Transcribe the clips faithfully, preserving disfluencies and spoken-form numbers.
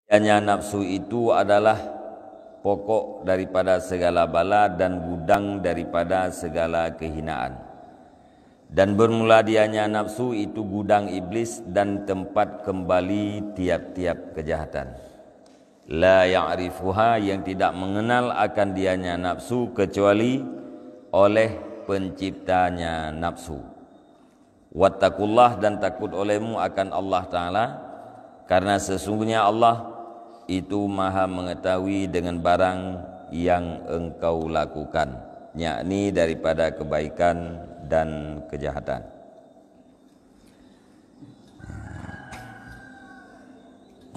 Dianya nafsu itu adalah pokok daripada segala bala dan gudang daripada segala kehinaan. Dan bermula dianya nafsu itu gudang iblis dan tempat kembali tiap-tiap kejahatan. La ya'rifuha, yang tidak mengenal akan dianya nafsu kecuali oleh penciptanya nafsu. Wattaqullah, dan takut olehmu akan Allah Ta'ala, karena sesungguhnya Allah itu maha mengetahui dengan barang yang engkau lakukan, yakni daripada kebaikan dan kejahatan.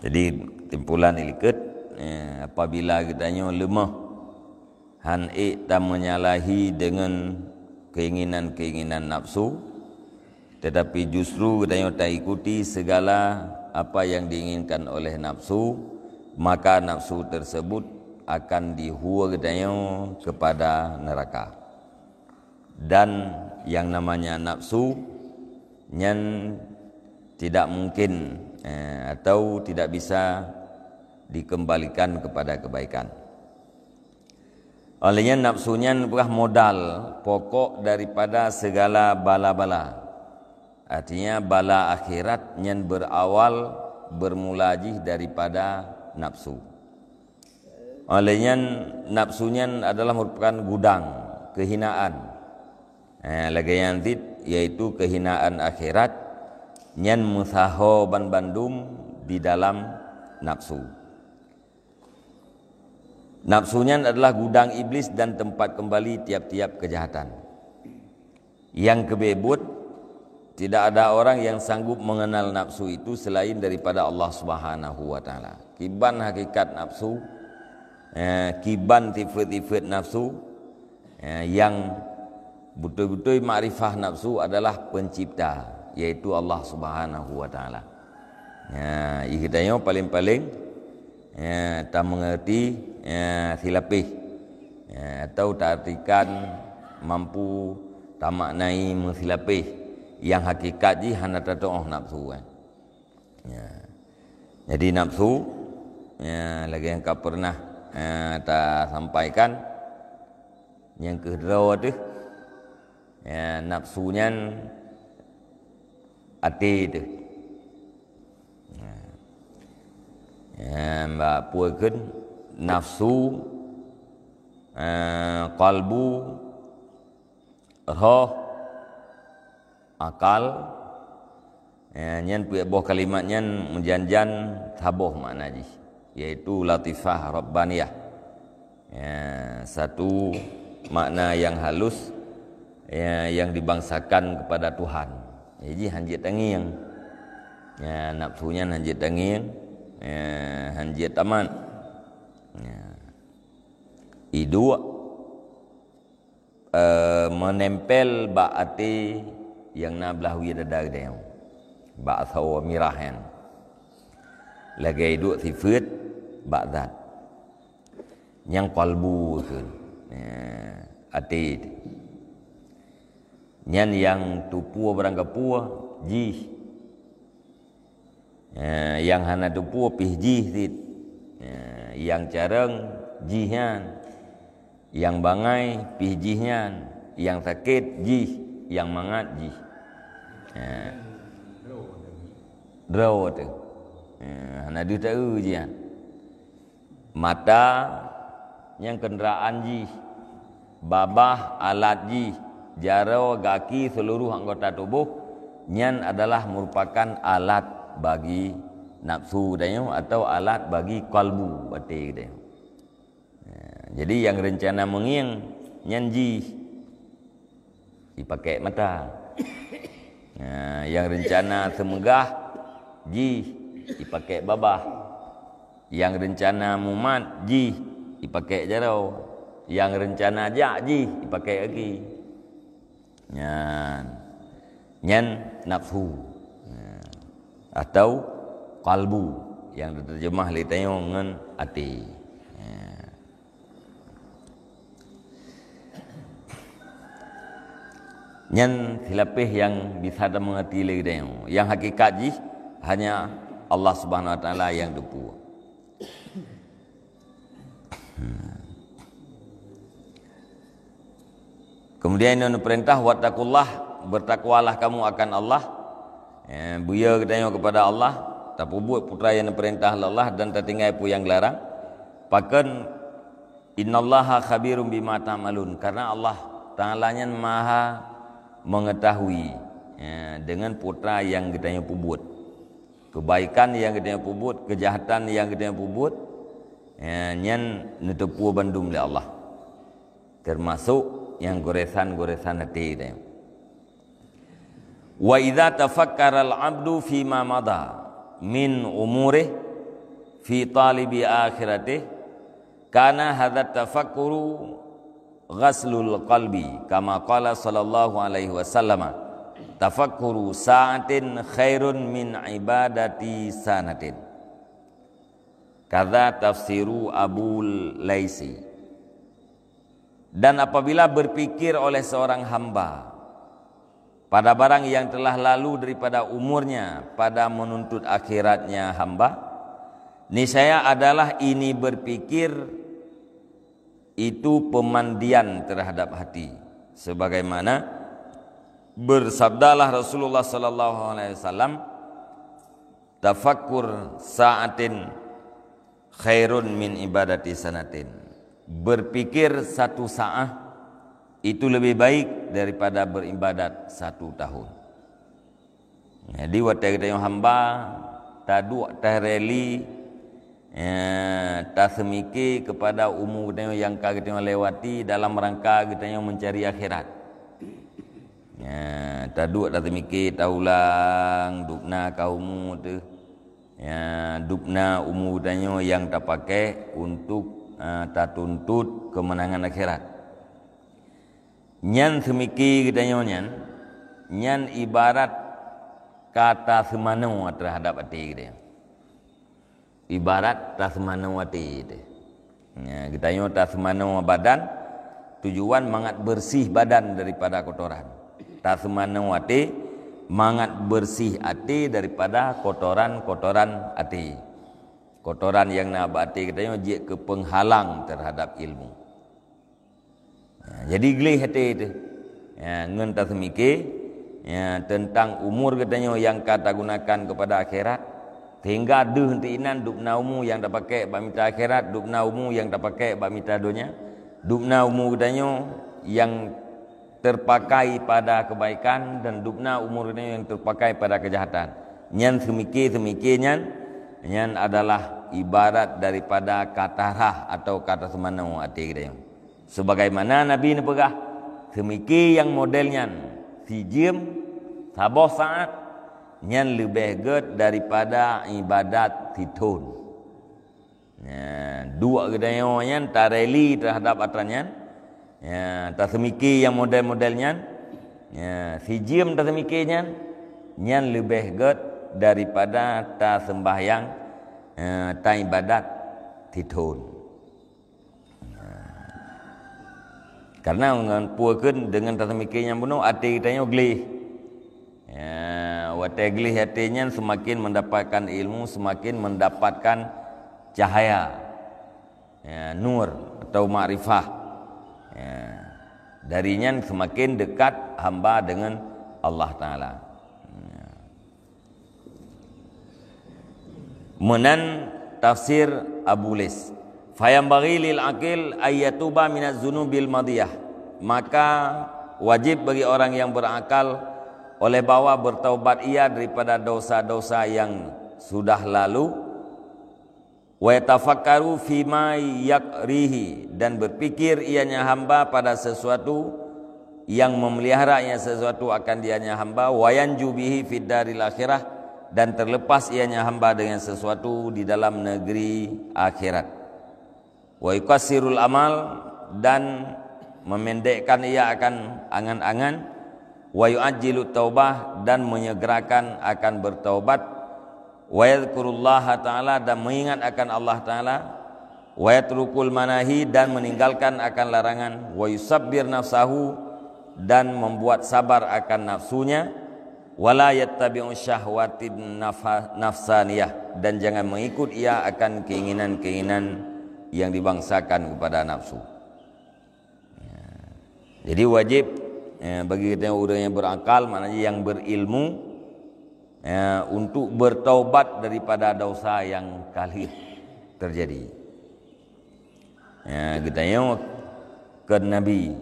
Jadi, kesimpulan ilikot, eh, apabila geutanyoe leumah, han ék tamenyalahi deungon keinginan-keinginan nafsu, tetapi justru geutanyoe taikuti segala apa yang diinginkan oleh nafsu, maka nafsu tersebut akan dihua geutanyoe kepada neraka. Dan yang namanya nafsu nyan tidak mungkin, eh, atau tidak bisa dikembalikan kepada kebaikan. Oleh nyan, nafsu nyan peugah modal pokok daripada segala bala-bala. Artinya, bala akhirat nyan berawal, bermula jih daripada nafsu. Oleh nyan, nafsu nyan adalah merupakan gudang kehinaan. Eh, lagée nyan cit, yaitu kehinaan akhirat, nyan meusaho banbandum di dalam nafsu. Nafsu nyan adalah gudang iblis dan tempat kembali tiap-tiap kejahatan. Nyang keubiet buet, tidak ada orang yang sanggup mengenal nafsu itu selain daripada Allah Subhanahu wa Ta'ala. Kiban hakikat nafsu, eh, kiban sifat-sifat nafsu, eh, yang beutôi-beutôi makrifah nafsu adalah pencipta, yaitu Allah Subhanahu wa Ta'ala. Ya, geutanyoe paléng-paléng, ya, tameungerti, ya, silapéh, ya, atau taartikan mampu tamaknai meusilapéh nyang hakikat jih hana tatu'oh nafsu, kan. Ya. Jadi nafsu, ya, lagée nyang ka pernah, ya, tasampaikan, nyang keu droe teuh, ya, nafsu nyan até teuh. Ya, bak peue kheun nafsu, eh, qalbu, roh, akal, eh, nyan peuet boh kalimat nyan meujan-jan saboh makna jih, yaitu latifah rabbaniyah. Ya, satu makna yang halus, ya, yang dibangsakan kepada Tuhan. Jadi, hanjeuet tangieng. Ya, nafsu nyan hanjeuet tangieng, ya, hanjeuet tamat. Ya. Iduek, eh, meunempel bak até nyang na blah wie dada geutanyoe, bak sawoe mirah nyan. Lagée iduek sifeuet bak zat. Nyang qalbu kheun, eh, até. Nyan nyang teupeue barang gapeue jih. Eh, nyang hana teupeue pih jih cit. Eh, nyang carông jih nyan. Nyang bangai pih jih nyan. Nyang sakét jih, nyang mangat jih. Eh. Droe teuh. Eh, hana deuh taeu jih nyan. Mata nyang keundraan jih, babah alat jih, jaroe, gaki, seuluruh anggota tuboh, nyan adalah meurupakan alat bagi nafsu geutanyoe atau alat bagi qalbu, até geutanyoe. Ya, jadi nyang reuncana meungieng nyan jih. Jipakék mata. Nah, nyang reuncana seumeugah jih jipakék babah. Nyang reuncana mumat jih jipakék jaroe. Nyang reuncana jak jih jipakék gaki. Nyan. Nyan nafsu. Nah. Atau qalbu nyang teuteurjeumah lé tanyoe ngon até. Nah. Nyan silapéh nyang bisa tameungerti lé geutanyoe. Nyang hakikat jih hanya Allah Subhanahu wa Taala nyang teupeue. Kemudian neuperintah, "Wattaqullah," bertakwalah kamu akan Allah. Ya, beuyo geutanyoe kepada Allah, tapeubuet peue nyang neuperintah lé Allah dan tatinggai peue nyang larang. Pakon, "Innallaha khabirum bima ta'malun," karena Allah Taala nyan maha mengetahui, ya, dengan peue nyang geutanyoe peubuet. Kebaikan nyang geutanyoe peubuet, kejahatan nyang geutanyoe peubuet, ya, nyan neuteupeue bandum lé Allah. Termasuk nyang goresan-goresan até geutanyoe. "Wa idza tafakkaral abdu fima madha min umurih fi talibi akhiratih, kana hadzat tafakkuru ghaslul qalbi, kama qala sallallahu alaihi wasallama, tafakkuru sa'atin khairun min ibadati sanatin." Kadza tafsiru Abul Laisi. Dan apabila berpikir oleh seorang hamba pada barang yang telah lalu daripada umurnya pada menuntut akhiratnya hamba, niscaya adalah ini berpikir itu pemandian terhadap hati. Sebagaimana bersabdalah Rasulullah sallallahu alaihi wasallam, "Tafakkur sa'atin khairun min ibadati sanatin." Berpikir satu saat itu lebih baik daripada beribadat satu tahun. Jadi, watée geutanyoe hamba taduek tareli, ya, taseumike kepada umu geutanyoe nyang ka geutanyoe lewati dalam rangka geutanyoe mencari akhirat. Ya, taduek taseumike, taulang dubna ka umu teuh. Ya, dubna umu geutanyoe nyang tapakai untuk, eh, tatuntut keumeunangan akhirat. Nyan seumike geutanyoe nyan, nyan ibarat ka taseumanoe terhadap até geutanyoe. Ibarat taseumanoe até teuh. Ya, geutanyoe taseumanoe badan, tujuan mangat bersih badan daripada kotoran. Taseumanoe até mangat bersih até daripada kotoran-kotoran até. Kotoran nyang na bak até geutanyoe jeuet keu peunghalang terhadap ilmu. Ya, jadi gleh até teuh. Ya, ngon taseumike, ya, teuntang umur geutanyoe nyang ka tagunakan keupada akhirat, sehingga deuh ti inan dubna umu nyang tapakai bak mita akhirat, dubna umu nyang tapakai bak mita donya, dubna umu geutanyoe nyang terpakai pada kebaikan dan dubna umur geutanyoe nyang terpakai pada kejahatan. Nyan seumike-seumike nyan, nyan adalah ibarat daripada ka tarhah atau ka taseumanoe até geutanyoe. Sebagaimana Nabi neupeugah, seumike nyang model nyan sijeuem saboh saat, nyan leubeh gét daripada ibadat sithon. Ya, duek geutanyoe nyan tareli terhadap atra nyan. Ya, taseumike nyang model-model nyan. Ya, sijeuem taseumike nyan, nyan leubeh gét daripada taseumbahyang, ya, taibadat sithon. Karena ngon peue kheun deungon taseumike nyang bunoe até geutanyoe gleh. Ya, watée gleh até nyan seumaken mendapatkan ilmu, seumaken mendapatkan cahaya, ya, nur atau makrifah. Ya. Dari nyan seumaken dekat hamba deungon Allah Taala. Ya. Meunan tafsir Abu Lis. "Fayanbaghi lil aqil ay yatuba minaz zunubil madiyah." Maka wajib bagi orang yang berakal oleh bahwa bertaubat ia daripada dosa-dosa yang sudah lalu, "Wa yatafakkaru fima yakrihi," dan berpikir ianya hamba pada sesuatu yang memeliharanya sesuatu akan dianya hamba, "wa yanju bihi fid daril akhirah," dan terlepas ianya hamba dengan sesuatu di dalam negeri akhirat. "Wa yukassirul amal," dan memendekkan ia akan angan-angan, "wa yu'ajjilut taubah," dan menyegerakan akan bertaubat, "wa yadhkurullaha ta'ala," dan mengingat akan Allah Ta'ala, "wa yatrukul manahi," dan meninggalkan akan larangan, "wa yusabbir nafsahu," dan membuat sabar akan nafsunya, "Wala yattabi'u syahwatin nafa-, nafsaniyah," dan jangan mengikut ia akan keinginan-keinginan yang dibangsakan kepada nafsu. Ya. Jadi wajib, ya, bagi kita ureuëng yang berakal, maknanya yang berilmu, ya, untuk bertaubat daripada dosa yang kali terjadi. Ya, geutanyoe kon nabi.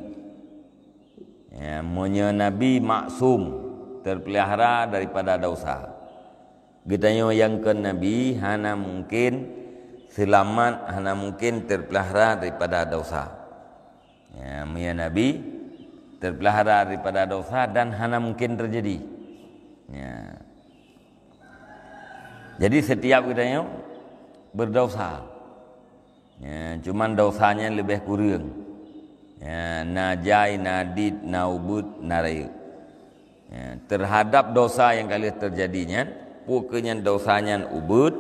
Ya, meunyoe nabi maksum, terpelihara daripada dosa. Geutanyoe nyang kon nabi hana mungkin seulamat, hana mungkin terpelihara daripada dosa. Ya, meunyoe nabi terpelihara daripada dosa dan hana mungkin terjadi. Ya. Jadi setiap geutanyoe berdosa. Ya, cuman dosa nyan leubeh kureueng. Ya, na jai, na dit, na ubeuet, na rayeuk. Ya, terhadap dosa nyang ka lheueh teujadi nyan, peu kheueh nyan dosa nyan ubeuet,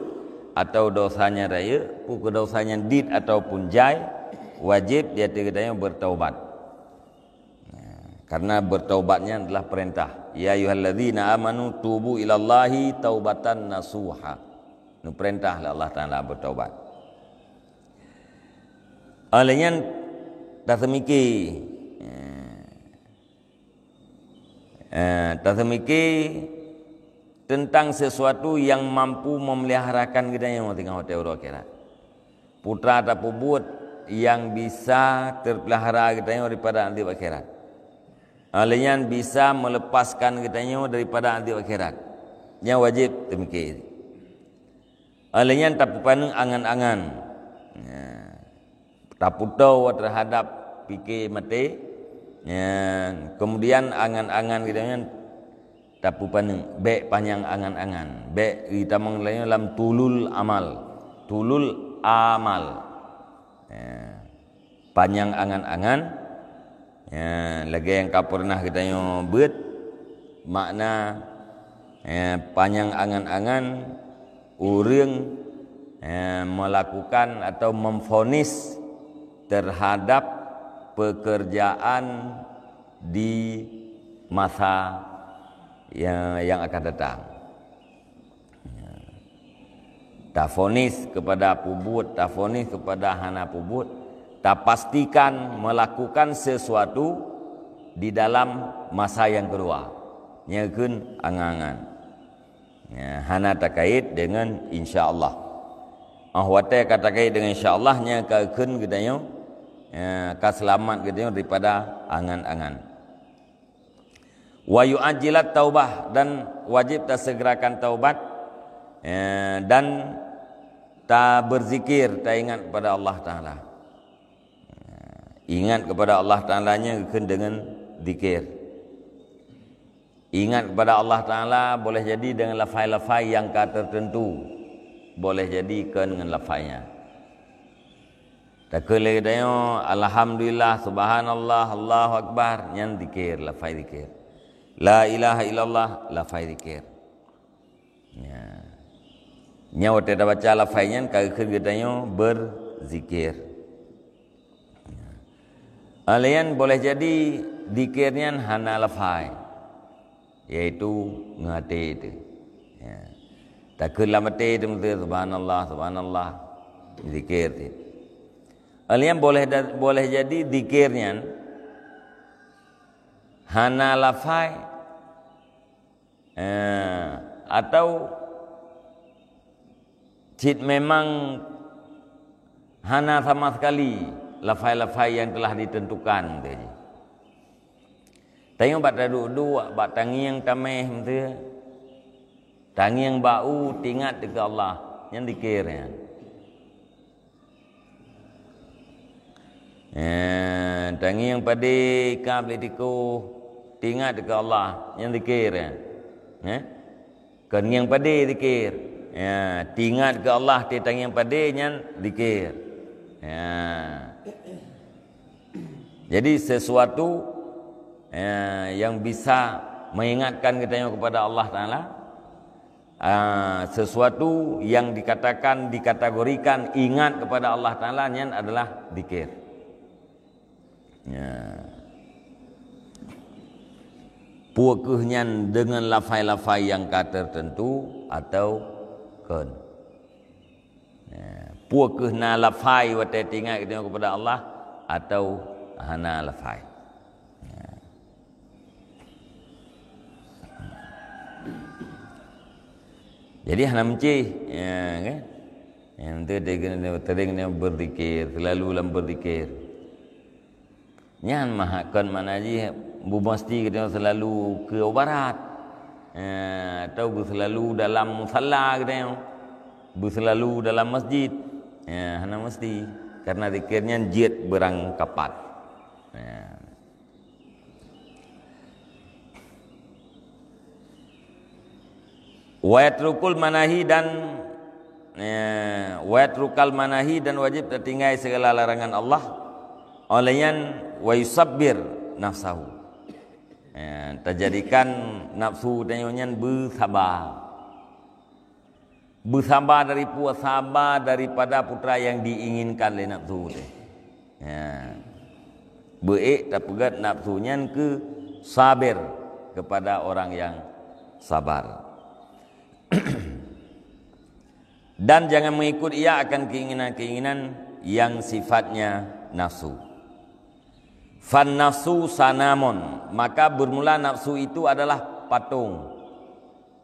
atau dosa nyan rayeuk, peu kheueh dosa nyan dit ataupun jai, wajéb di ateueh geutanyoe beutaubat. Ya, karena beutaubat nyan adalah peurintah. "Ya ayyuhalladzina amanu tubu ilallahi taubatan nasuha." Neupeurintah lé Allah Taala beutaubat. Óh lheueh nyan, taseumike. Eh, taseumike teuntang sesuatu nyang mampu meumeuliharakan geutanyoe singoh watée uroe akhirat. Peue teuma tapeubuet nyang bisa teupeulihara geutanyoe daripada azeueb akhirat. Óh lheueh nyan bisa meuleupaskan geutanyoe daripada azeueb akhirat. Nyan wajéb teumike. Óh lheueh nyan tapeupaneuk angan-angan. Ya. Tapeutoe teuhadap pike maté. Ya. Kemudian angan-angan geutanyoe nyan tapeupaneuk, bék panyang angan-angan. Bék geutamong lagée nyoe lam tulul amal. Tulul amal. Ya. Panyang angan-angan, ya, lagée nyang ka peureunah geutanyoe beuet makna, ya, panyang angan-angan ureuëng, ya, melakukan atau memvonis terhadap pekerjaan di masa yang, yang akan datang. Ya. Tafonis kepada peubuet, tafonis kepada hana peubuet, tapastikan melakukan sesuatu di dalam masa yang kedua. Nyan kheun angan-angan. Ya, hana takait dengan insya Allah. Óh watée ka takait dengan insya Allah, nyan ka kheun geutanyoe, ya, ka seulamat geutanyoe daripada angan-angan. Wa yu'ajjilat taubah, dan wajib tasegerakan taubat, eh, dan taberzikir, taingat kepada Allah Taala. Ingat kepada Allah Taala nyan kheun deungon zikir. Ingat kepada Allah Taala boleh jadi dengan lafai-lafai nyang ka tertentu, boleh jadi kon ngon lafai nyan. Takheun lé geutanyoe, "Alhamdulillah, subhanallah, Allahu akbar," nyan zikir, lafai zikir. "La ilaha illallah," lafai zikir. Ya. Nyan watée tabaca lafai nyan ka kheun geutanyoe berzikir. Ya. Óh lheueh nyan boleh jadi zikir nyan hana lafai. Yaitu ngon até teuh. Ya. Takheun lam até teuh, "Subhanallah, subhanallah." Zikir teuh. Óh lheueh nyan boleh da-, boleh jadi zikir nyan hana lafai, eh, atau cit memang hana sama sekali lafai-lafai yang telah ditentukan tadi. Tanyoe bak taduek-duek, bak tangieng taméh meuteue. Tangieng bak u, tingat keu Allah. Nyan zikir nyan. Eh, tangieng padé, ikab lé tikôh, tingat keu Allah. Nyan zikir nyan. Eh? Kon ngieng padé zikir. Ya, tingat keu Allah, teuh tangieng padé nyan zikir. Ya. Jadi sesuatu, ya, yang bisa mengingatkan geutanyoe kepada Allah Taala, ah, sesuatu yang dikatakan, dikategorikan ingat kepada Allah Taala nyan adalah zikir. Ya. Peu kheueh nyan deungon lafai-lafai nyang ka teuteuntu atawa kon? Ya, peu kheueh na lafai watée teuingat geutanyoe keupada Allah atawa hana lafai? Ya. Jadi hana meucéh, ya kan? Nyang penting teuring beuzikir, selalu lam beuzikir. Nyan mah kon makna jih beumeuseuti geutanyoe seulalu keu barat. Eh, atau beuseulalu dalam musalla geutanyoe. Beuseulalu dalam masjid. Ya, hana meusti. Karena zikir nyan jeuet beurangkapat. Ya. Wa yatrukul manahi dan, eh, wa yatrukal manahi dan wajib tatinggai segala larangan Allah. Oleh nyan, wa yusabbir nafsahu. Eh, tajadikan nafsu tanyoe nyan beusaba. Beusaba dari pu-, saba daripada putra nyang diinginkan lé nafsu teh. Ya. Beuék tapeugét nafsu nyan keu saber kepada orang yang sabar. Dan jangan mengikut ia akan keinginan-keinginan yang sifatnya nafsu. Fan nafsu sanamun, maka bermula nafsu itu adalah patung.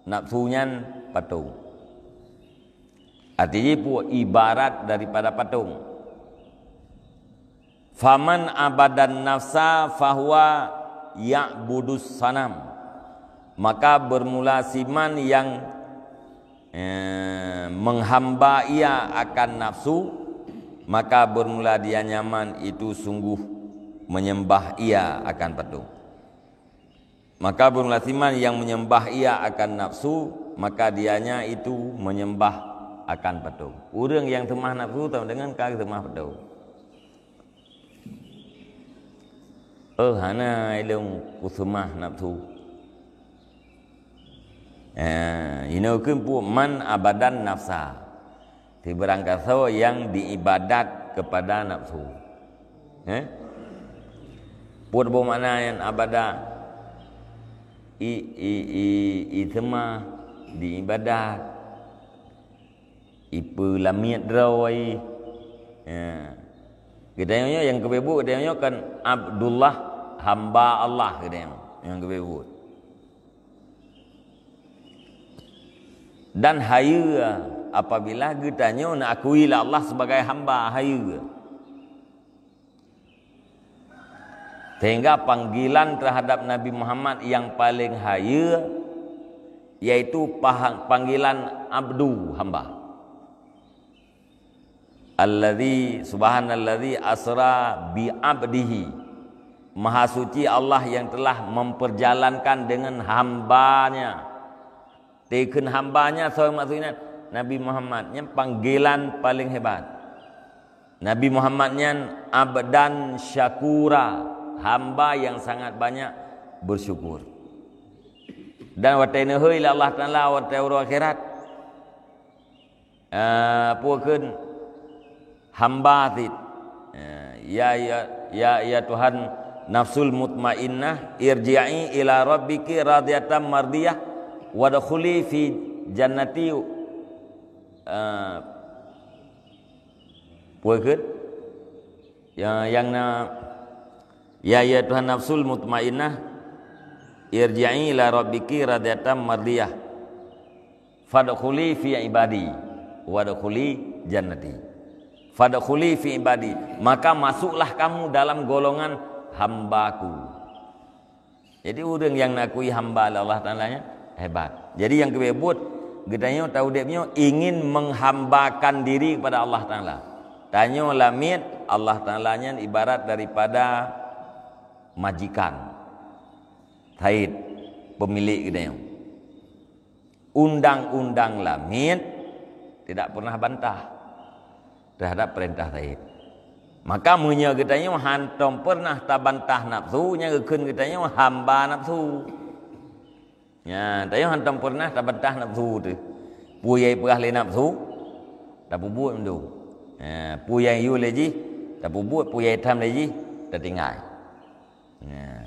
Nafsu nyan patung. Arti jih peue? Ibarat daripada patung. Faman abadan nafsa fahuwa ya'budus sanam. Maka bermula siman yang, eh, menghamba ia akan nafsu, maka bermula dia nyaman itu sungguh menyembah ia akan patung. Maka bermula siman yang menyembah ia akan nafsu, maka dianya itu menyembah akan patung. Ureuëng nyang seumah nafsu sama dengan ka seumah patung. Oh, hana ilong kuseumah nafsu. Eh, inoe keumpuk man abadan nafsa. Sibarang kasoe nyang diibadat kepada nafsu. Eh? Peue boh makna nyang abada? I, i, i, i seumah diibadat. Ipeulamiet droe. Ya. Geutanyoe nyang keubeubeuet geutanyoe kan Abdullah, hamba Allah geutanyoe nyang keubeubeuet. Dan hayeue apabila geutanyoe neuakui lé Allah sebagai hamba, hayeue. Sehingga panggilan terhadap Nabi Muhammad yang paling hayeue yaitu pahang-, panggilan abdu, hamba. Alladzi, subhanalladzi asra bi abdihi. Maha suci Allah yang telah memperjalankan dengan hamba-Nya. Teukheun hamba-Nya, soe maksudnya? Nabi Muhammad. Nyan panggilan paling hebat. Nabi Muhammad nyan abdan syakura, hamba yang sangat banyak bersyukur. Dan watée neuhôi lé Allah Taala watée uroe akhirat, eh, peue kheun hamba cit. Eh, ya, ya, ya, ya Tuhan, nafsul mutmainnah, irji'i ila rabbiki radiyatan mardiyah, wadkhuli fi jannati. Eh, peue kheun? Ya, nyang na, ya, ya Tuhan nafsul mutmainnah, irji'i ila rabbiki radiyatan mardiyah. Fadkhuli fi ibadi, wadkhuli jannati. Fadkhuli fi ibadi, maka masuklah kamu dalam golongan hamba-Ku. Jadi ureuëng nyang neukui hamba lé Allah Taala nyan hebat. Jadi nyang keubeubeuet, geutanyoe taudeb nyoe ingin menghambakan diri kepada Allah Taala. Tanyoe lamiet, Allah Taala nyan ibarat daripada majikan, said, pemilik geutanyoe. Undang-undang lamiet tidak pernah bantah terhadap perintah said. Maka meunyoe geutanyoe hántom pernah tabantah nafsu, nyan geukheun geutanyoe hamba nafsu. Nyan, tanyoe hántom pernah tabantah nafsu teuh. Peue nyang ipeugah lé nafsu, tapeubuet mandum. Ha, peue nyang yue lé jih, tapeubuet, peue nyang itam lé jih, tatinggai. Nah.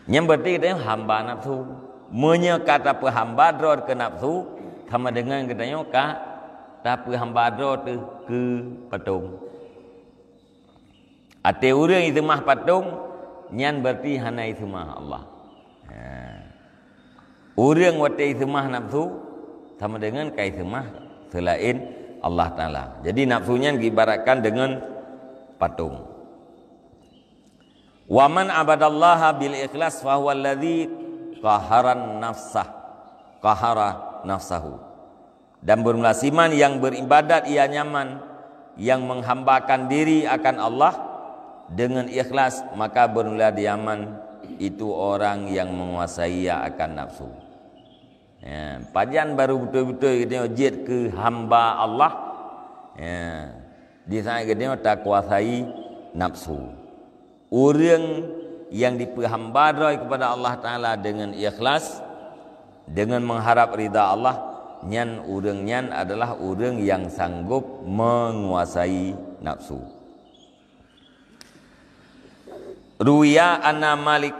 Nyan berarti geutanyoe hamba nafsu. Meunyoe ka tapeuhamba droe keu nafsu, sama dengan geutanyoe ka tapeuhamba droe teuh keu patong. Até ureuëng iseumah patong, nyan berarti hana iseumah Allah. Ha. Ureuëng watée iseumah nafsu, sama dengan ka iseumah seulaén Allah Taala. Jadi nafsu nyan diibaratkan dengan patong. "Wa man abadallaha bil ikhlas fa huwa alladzi qaharan nafsah, qahara nafsahu." Dan bermula siman yang beribadat ia nyaman, yang menghambakan diri akan Allah dengan ikhlas, maka bermula diaman itu orang yang menguasai ia akan nafsu. Ya, pajan baru beutôi-beutôi geutanyoe jeuet keu hamba Allah. Ya, di saat geutanyoe takuasai nafsu. Ureuëng nyang dipeuhamba droe kepada Allah Taala dengan ikhlas, dengan mengharap ridha Allah, nyan ureuëng nyan adalah ureuëng nyang sanggob menguasai nafsu. Ruwiya anna Malik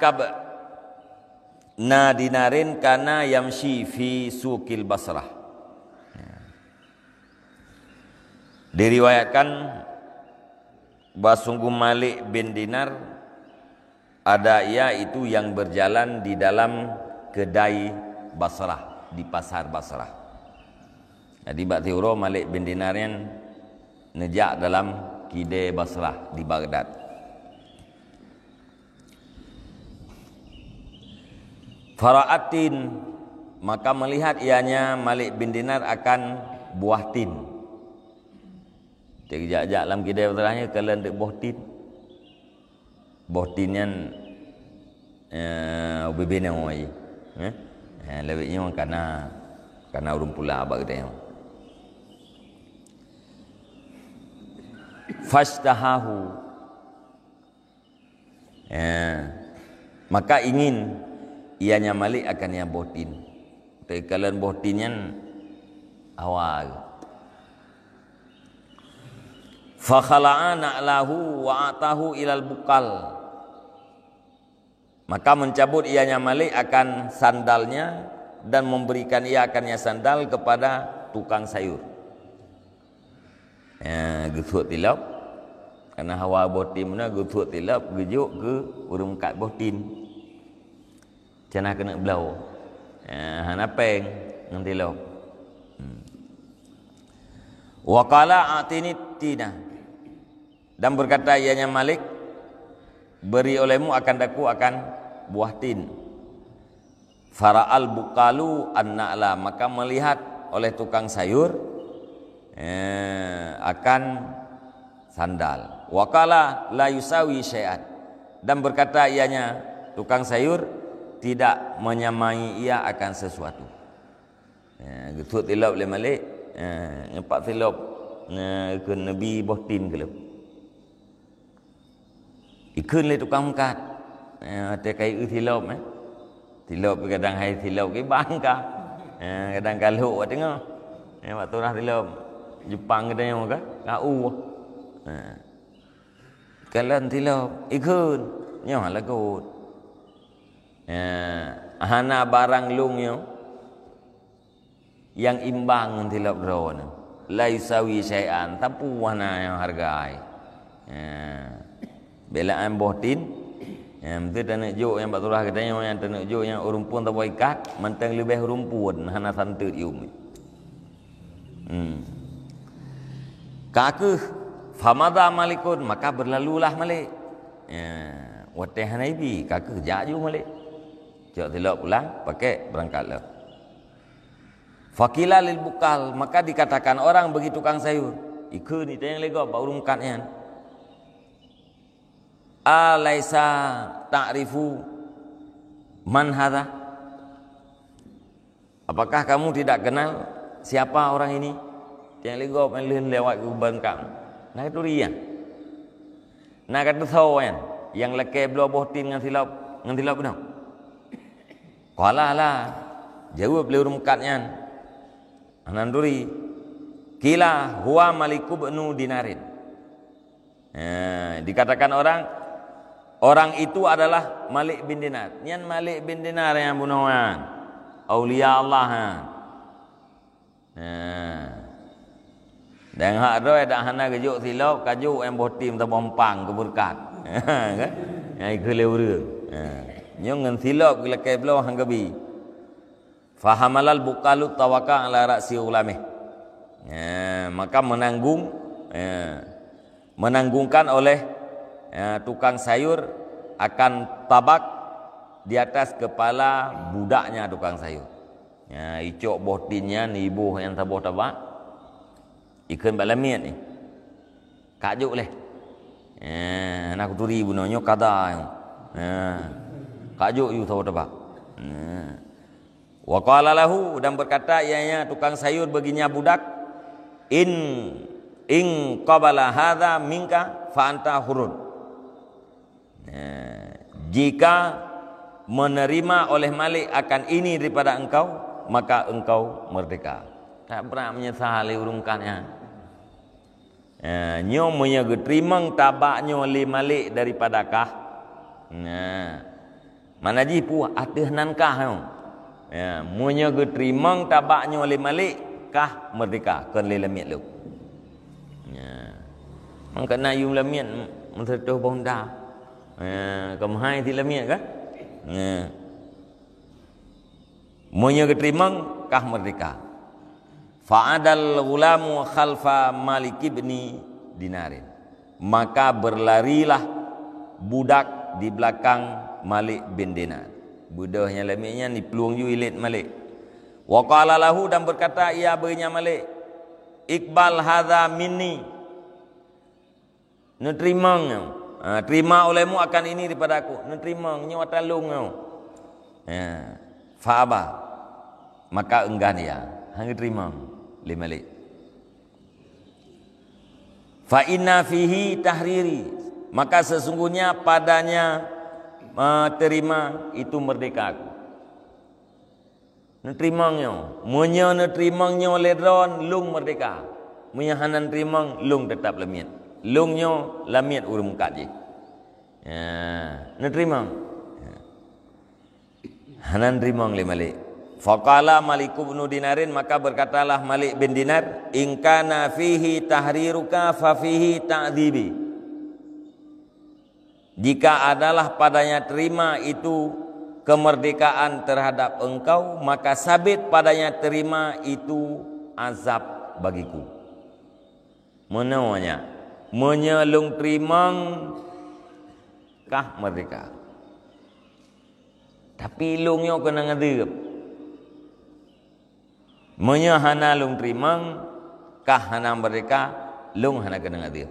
ibn Dinarin kana yamshi fi suqil Basrah. Diriwayatkan bahwa sungguh Malik bin Dinar ada ia itu yang berjalan di dalam kedai Basrah, di pasar Basrah. Jadi bak siuroe Malik bin Dinar nyan neujak dalam kidée Basrah di Baghdad. Fara'at tin, maka melihat ianya Malik bin Dinar akan buah tin. Teujak-jak lam kidée Basrah nyan kalon dek boh tin. Boh tin nyan, eh, ubé-bé nyoe, eh? Eh, lewat nyoe kana, kana ureuëng pula bak geutanyoe. Fashtahahu. Eh, maka ingin ianya Malik akan nyang boh tin. Tapi kalon boh tin nyan awai. Fakhala'a na'lahu wa atahu ilal bukal. Maka mencabut ianya Malik akan sandalnya dan memberikan ia akannya sandal kepada tukang sayur. Ya, geusuet tilop. Karena hawa boh tin meunan geusuet tilop geujok keu ureuëng meukat boh tin. Cana keuneuk bloe. Ya, hana péng ngon tilop. Hmm. Wa qala a'tini tina. Dan berkata ianya Malik, "Beri olehmu akan daku akan buah tin." Fara'al bukalu an-na'la, maka melihat oleh tukang sayur, eh, akan sandal. Wa qala la yusawi syai'an. Dan berkata ianya tukang sayur, "Tidak menyamai ia akan sesuatu." Ya, geusuet tilop lé Malik. Ya, nyoe pat tilop. Ya, keu Nabi boh tin keu lôn. Ikheun lé tukang meukat. Eh, watée ka ieu tilop, eh. Tilop kadang hai tilop kiban ka. Eh, kadang ka lhok bak teungoh. Eh, bak turah tilop. Jepang geutanyoe ka, ka u. Eh. Kalon tilop, ikheun. Nyoe lagot. Eh, hana barang lôn nyoe. Nyang imbang ngon tilop droeneuh. La yusawi syai'an, sapeue hana nyang hareuga. Ya. Beulaan boh tin. Ya, meuteue taneuk jok nyang bak turah geutanyoe, nyang taneuk jok nyang ureuëng phon saboh ikat, mantong leubeh ureuëng phon hana santeut yum. Hmm. Ka kheueh, famadha Malikun, maka berlalulah Malik. Ya, watée hana ibi, ka kheueh jak ju Malik. Cok tilop pulang, pakai berangkat lom. Faqila lil bukal, maka dikatakan orang bagi tukang sayur, ikheun itanyong lé gob bak ureuëng meukat nyan, "Alaisa ta'rifu man hadha? Apakah kamu tidak kenal siapa orang ini?" Itanyong lé gob nyang lheueh lewat keu ureuëng meukat. Na katuri nyan? Na kateusoe nyan nyang lakée bloe boh tin ngon tilop, ngon tilop bunoe? Qala la, jaweueb lé ureuëng meukat nyan, hana turi. Qila huwa Maliku bnu Dinarin. Eh, dikatakan orang, Orang itu adalah Malik bin Dinar. Nyan Malik bin Dinar nyang bunoe nyan. Aulia Allah nyan. Nah. Dan hak droe dak hana geujok silop, kajok nyang boh tim saboh empang keu beureukat. Kan? Nyang ikheun lé ureueng. Ha. Nyoe ngon silop geulakée bloe han geubi. Fahamalal bukalu tawaka ala ra'si ghulamih. Ya, maka menanggung, ya, menanggungkan oleh, ya, tukang sayur akan tabak di atas kepala budaknya tukang sayur. Ya, icok boh tin nyan, iboh nyang saboh tabak, ikheun bak lamiet ni. Kajok leh. Ya, na kuturi bunoe nyoe kada nyoe. Ya. Kajok yue saboh tabak. Ya. Wa qala lahu, dan berkata ianya tukang sayur bagi nya budak, "In, in qabala hadza minka fa anta hurun." Eh, jika menerima oleh Malik akan ini daripada engkau, maka engkau merdeka. Tak brat meunyeusal lé ureueng kat nyan. Eh, nyoe meunyoe geuteurimong tabak nyoe lé Malik daripada kah. Nah. Mana jih peue ateueh nan kah nyoe. Ya, meunyoe geuteurimong tabak nyoe lé Malik, kah merdeka, kon lé lamiet lôn. Ya. Mangkana yum lamiet meuseutoh bonda. Ya, keuhai ti lamiet kan? Ya. Meunyoe geuteurimong, kah merdeka. Fa'adal ghulamu khalfa Malik ibni Dinarin. Maka berlarilah budak di belakang Malik bin Dinar. Beudôh nyang lamiet nyan jiplueng ju ilét Malik. Wa qala lahu, dan berkata ia bagi nya Malik, "Iqbal hadza minni." Neuteurimong nyoe. Ha, terima olehmu akan ini daripada aku. Neuteurimong nyoe ata lôn nyoe. Ya. Fa aba. Maka enggan ia. Han geuteurimong lé Malik. Fa inna fihi tahriri. Maka sesungguhnya padanya, eh, terima itu merdeka aku. Neuteurimong nyoe. Meunyoe neuteurimong nyoe lé droe, lôn merdeka. Meunyoe hana neuteurimong, lôn teutap lamiet. Lôn nyoe lamiet ureueng meukat jih. Ya, neuteurimong. Ya. Hana neuteurimong lé Malik. Faqala Malik ibnu Dinarin, maka berkatalah Malik bin Dinar, "In kana fihi tahriruka fa fihi ta'dzibi." Jika adalah padanya terima itu kemerdekaan terhadap engkau, maka sabit padanya terima itu azab bagiku. Meunoe nyan, meunyoe lôn teurimong, kah merdeka. Tapi lôn nyoe keunong azeueb. Meunyoe hana lôn teurimong, kah hana merdeka, lôn hana keunong azeueb.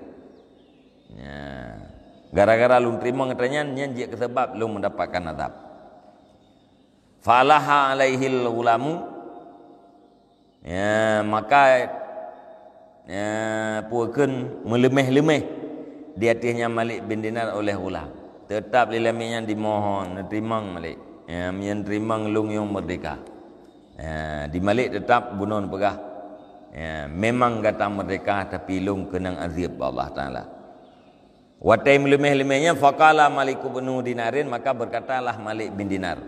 Ya. Gara-gara lôn teurimong gata nyan, nyan jeuet keu sabab lôn meudapatkan azab. Falaha alaihil ghulamu. Ya, maka, ya, peue kheun meuleumeh-leumeh di ateueh nyan Malik bin Dinar oleh ghulam. Teutap lé lamiet nyan dimohon, neuteurimong Malik. Ya, meunyoe neuteurimong lôn nyoe merdeka. Ya, di Malik teutap bunoe neupeugah, ya, memang gata merdeka, tapi lôn keunong azeueb bak Allah Taala. Watée meuleumeh-leumeh nyan, faqala Malik ibnu Dinarin, maka berkatalah Malik bin Dinar,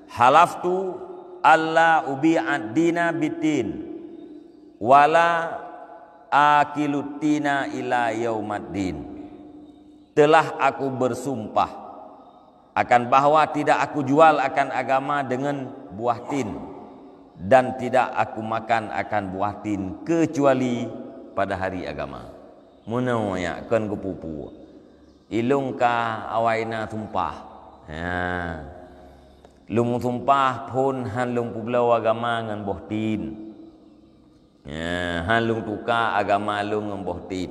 "Halaftu alla ubi'ad dina bitin, wala akilut tina ila yaumaddin." Telah aku bersumpah akan bahwa tidak aku jual akan agama dengan buah tin, dan tidak aku makan akan buah tin kecuali pada hari agama. Meunoe nyan kon geupeu-pue. Ilôn ka awai na sumpah. Ha. Lôn sumpah phon han lôn peubloe agama ngon boh tin. Ya, han lôn tuka agama lôn ngon boh tin.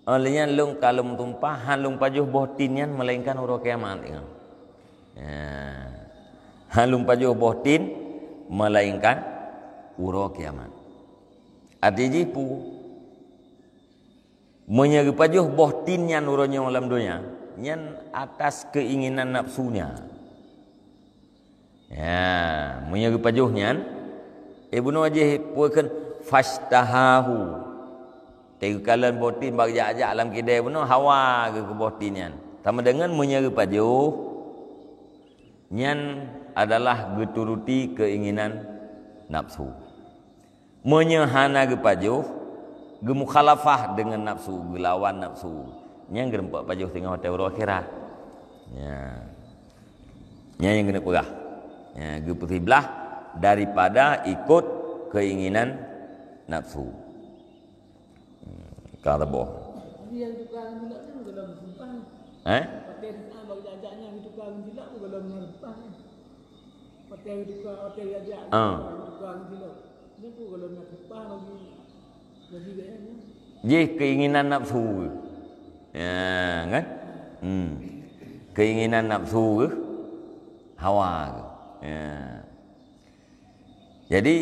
Óh lheueh nyan lôn ka lôn tumpah, han lôn pajoh boh tin nyan melainkan uroe kiamat. Ya. Han lôn pajoh boh tin melainkan uroe kiamat. Arti jih peue? Meunyoe geupajoh boh tin nyan uroe nyoe lam donya, nyan atas keuinginan nafsunya. Ya, meunyoe geupajoh nyan, eh, bunoe jih peue kheun, "Fashtahahu." Teukalon boh tin bak jak-jak lam kidée bunoe, hawa geuh keu boh tin nyan. Sama dengan meunyoe geupajoh, nyan adalah geuturuti keinginan nafsu. Meunyoe hana geupajoh, geumukhalafah deungon nafsu, geulawan nafsu, nyan geureumpok pajoh singoh watée uroe akhirat. Nya. Nyan nyang keuneuk peugah. Nya, geupeusiblah daripada ikot keinginan nafsu. Hmm, ka saboh. Dia tukang gula kan dalam sumpah. Eh? Pakai, ah, bagi ajaknya tukang gula dalam sumpah. Pakai tukang, pakai ajak, ah, tukang gula. Ini pun kalau nak sumpah lagi, lagi gaya ni. Jih keinginan nafsu. Ya, kan? Hmm. Keinginan nafsu ke? Hawa ke? Ya. Jadi,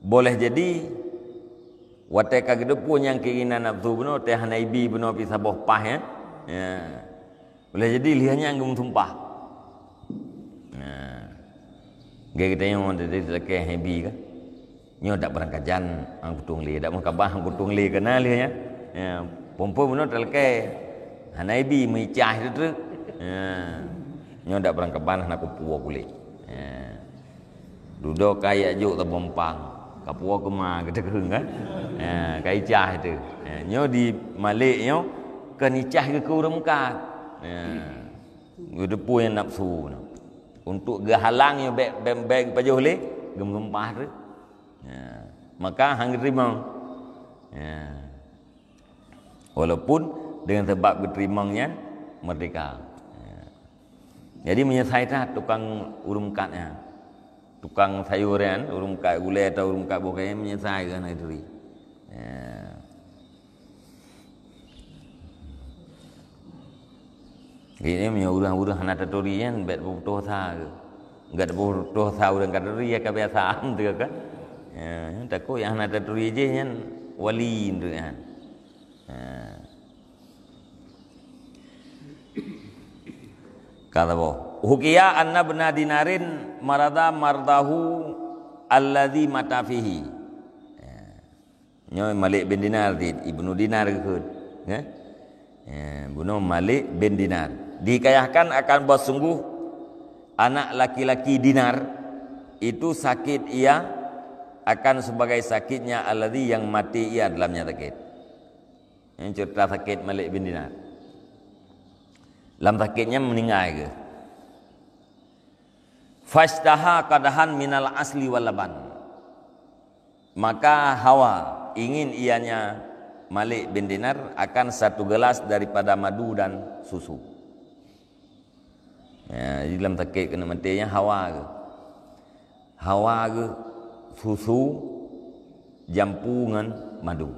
boleh jadi, watée ka geuteupeue nyang keinginan nafsu bunoe, watée hana ibi bunoe pih saboh paih, ya. Ya. Boleh jadi lheueh nyan geumeusumpah. Nah. Geutanyoe tadi talakée ibi kan. Nyoe dak beurangkajan angkutung lé, dak meukaban angkutung lé keunan lheueh nyan. Ya, phon-phon bunoe talakée. Hana ibi meuicah teuk-teuk. Ya. Nyoe dak beurangkaban hana kupuwoe kulét. Ya. Dudoe ka ijak jok saboh umpang, ka puwoe keuma geuteukheun kan? Ha, ka icah itu. Ha, nyoe di Malik nyoe kon icah geukeue ureuëng meukat. Ha. Geuteupue nyang nafsu nyoe. Untuk geuhalang nyoe bék, bék, bék geupajoh lé, geumeusumpah tu. Ha. Maka han geuteurimong. Ha. Walaupun dengan sebab geuteurimong nyan merdeka. Ha. Jadi meunyeusai that tukang ureuëng meukat nyan. Tukang sayur nyan, ureuëng meukat gulée atau ureuëng meukat boh kayèe meunyeusai keu hana turi. Ya. Jadi meunyoe ureuëng-ureuëng hana taturi nyan, bèk tapeutoh sa. Enggak tapeutoh sa ureuëng ka turi, ya ka biasa teuka kan. Ya, takot nyang hana taturi jih nyan wali nyan. Ha. Ka saboh. Hukiya anna bna dinarin marada mardahu alladzi mata fihi. Ya. Nyoe Malik bin Dinar di Ibnu Dinar geukheun. Ya. Ya, bunoe Malik bin Dinar. Dihikayahkan akan bahwa sungguh anak laki-laki Dinar itu sakit ia akan sebagai sakitnya alladzi yang mati ia dalamnya sakit. Ini cerita sakit Malik bin Dinar. Lam sakitnya meninggal ke? Fashtaha qadahan minal asli wal laban. Maka hawa, ingin ianya Malik bin Dinar akan satu gelas daripada madu dan susu. Ya, jadi lam sakit keuneuk maté nyan hawa ke? Hawa ke susu jampu ngon madu.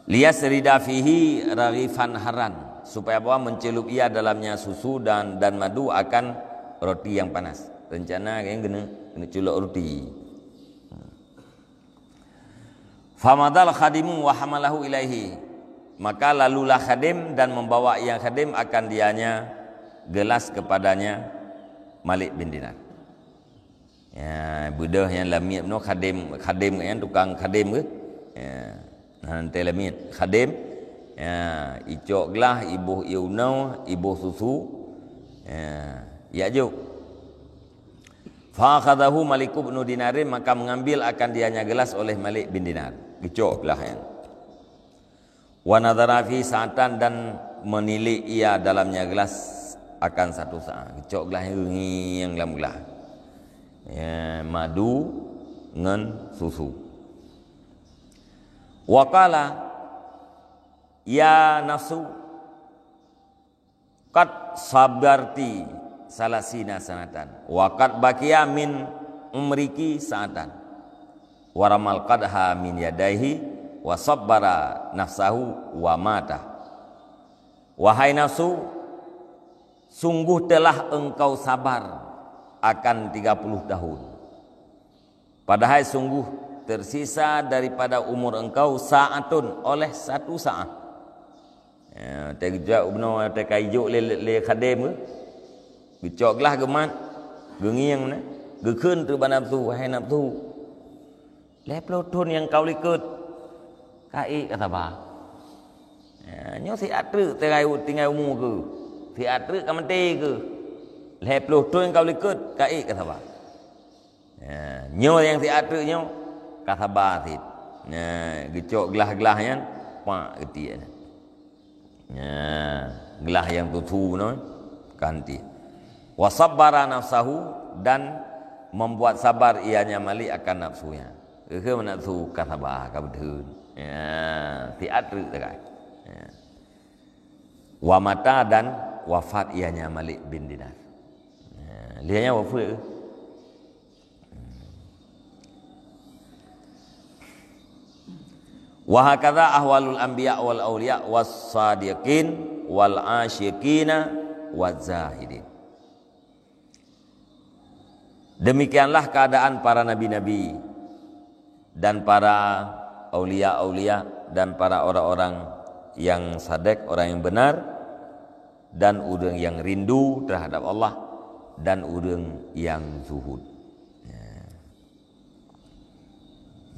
Liyasrida fihi raghifan haran, supaya bahwa mencelup ia dalamnya susu dan, dan madu akan roti yang panas. Rencana kan keuneuk, keuneuk culok roti. Famadal khadimu wa hamalahu ilaihi. Maka lalulah khadim dan membawa yang khadim akan dianya gelas kepadanya Malik bin Dinar. Ya, beudôh nyang lamiet nyoe khadim, khadim nyan tukang khadim ke? Ya. Nah, nanti lamiet khadim. Ya, icok glah, iboh ié unoe, iboh susu. Ya, ijak jok. Fa akhadhahu Malik bin Dinarin, maka mengambil akan dianya gelas oleh Malik bin Dinar. Geucok glah nyan. Wa nadhara fi sa'atan, dan menilik ia dalamnya gelas akan satu saat. Geucok glah nyan, ngieng lam glah. Ya, madu ngon susu. Wa qala, "Ya nafsu, qad sabarti salasina sanatan, wa qad baqiya min umriki sa'atan." Wa ramal qadha min yadaihi, wa sabbara nafsahu, wa mata. Wahai nafsu, sungguh telah engkau sabar akan tiga puluh tahun. Padahai sungguh tersisa daripada umur engkau sa'atun, oleh satu saat. Ya, teugeujak bunoe teuka ijok lé, lé, lé khadém ke. Geucok glah geumat, geungieng na, geukheun teuk bak nafsu, "Wahai nafsu, lhèe ploh thon nyang ka u likot, ka ék ka saba." Nyoe siat treuk tinggai, tinggai umu keuh. Siat treuk ka maté keuh. Lhèe ploh thôn ka likot, ka ék ka saba. Ya, nyoe nyang siat treuk nyoe ka saba cit. Ya, geucok glah-glah nyan, pak geutiek nyan. Ya, glah nyang tutu nyoe ka henti. Wa sabbara nafsahu, dan membuat sabar ianya Malik akan nafsunya. Keuh nafsu ka saba, ka beudeun. Ya, siat treuk tinggai. Ya. Wa mata, dan wafat ianya Malik bin Dinar. Ya, lheuh nyan wafat. Wa hakadha ahwalul anbiya wal auliya was sadiqin wal asyiqina waz zahidin. Demikianlah keadaan para nabi-nabi dan para aulia-aulia dan para orang-orang yang sadek, orang yang benar, dan ureuëng yang rindu terhadap Allah, dan ureuëng yang zuhud. Ya.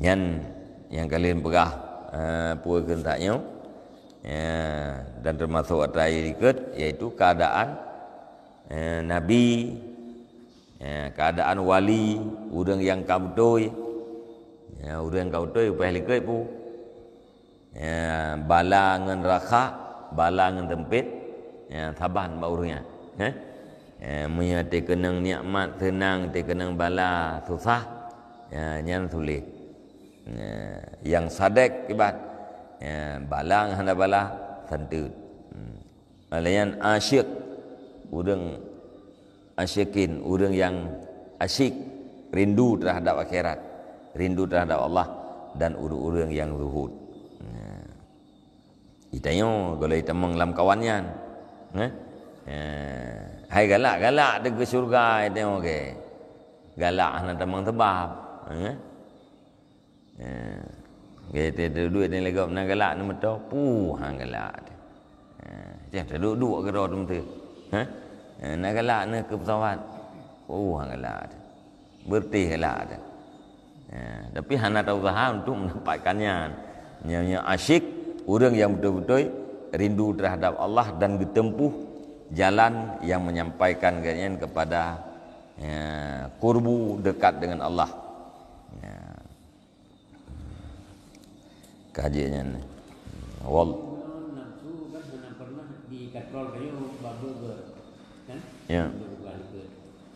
Nyan nyang ka lheueh peugah, eh, peue keuh that nyoe. Ya, dan termasuk atra likot, yaitu keadaan, eh, nabi, ya, keadaan wali, ureuëng nyang ka beutôi. Ya, ureuëng nyang ka beutôi, upah likot pu. Ya, bala ngon rakhak, bala ngon seumpét, ya, saban bak ureuëng nyan. Eh? Ya, meunyoe teukeunong nikmat, seunang, teukeunong bala, susah, ya, nyan sulet. Ya, nyang sadek ibat, ya, bala ngon hana bala, santeut. Hmm. Lagée nyan asyik, ureuëng asyikin, ureuëng nyang asyik, rindu terhadap akhirat, rindu terhadap Allah, dan ureuëng-ureuëng nyang zuhud. Nah, geutanyoe golom tamong lam kawan nyan. Nah, eh, hai galak-galak teuh keu syurga, geutanyoe ke. Galak hana tamong sabab. Nah, Ha. Gata duek ni lagak na galak ni moto, puh, ha, galak. Ha, cah duek-duek keudroe tu meuteue. Ha? Ha, na galak ni keu pesawat. Puh, ha, galak. Beureuti galak. Ha, tapi hana tausaha untuk mendapatkan nyan. Nyoe, nyoe asyik, ureuëng nyang beutôi-beutôi rindu terhadap Allah dan geuteumpuh jalan yang menyampaikan gobnyan kepada, ya, qurbu, dekat dengan Allah. Ya. Ka jeuet nyan. Wal- Nafsu kan hana pernah dikatrol kayu bak burger, kan? Ya. Burger bukan ke.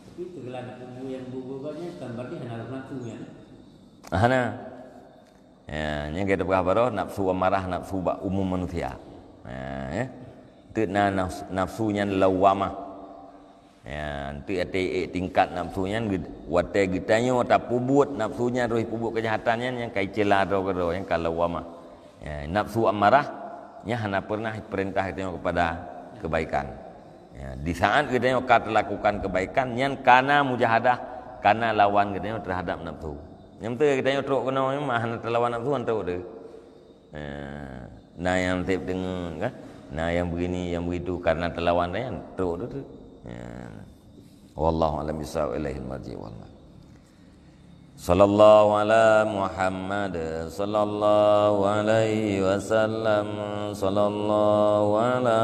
Tapi segala nafsu yang burger nyan kan berarti hana nafsu nyan. Hana. Ya, nyang kita peugah baroe nafsu amarah, nafsu bak umum manusia. Ha, ya. Teuk na nafsu, nafsu nyan lawamah. Ya, enteuk até ék tingkat nafsu nyan, geu-, watée geutanyoe tapeubuet nafsu nyan, roh peubuet keujahatan nyan, nyang ka icela droe keudroe, nyang ka lawamah. Ya, nafsu amarah, nyan hana pernah perintah geutanyoe kepada kebaikan. Ya, di saat geutanyoe ka teulakukan kebaikan, nyan kana mujahadah, kana lawan geutanyoe terhadap nafsu. Nyang beutôi geutanyoe trok keunoe, nyan mah hana teulawan nafsu, hana trok deh. Eh, na nyang seb deungon, kan? Na nyang begini, nyang begitu, karena teulawan nyan trok tu, tu. Ya. Wallahu a'lam bissawab, ilaihil marji' wal ma'ab. Sallallahu ala Muhammad, sallallahu alaihi wasallam, sallallahu ala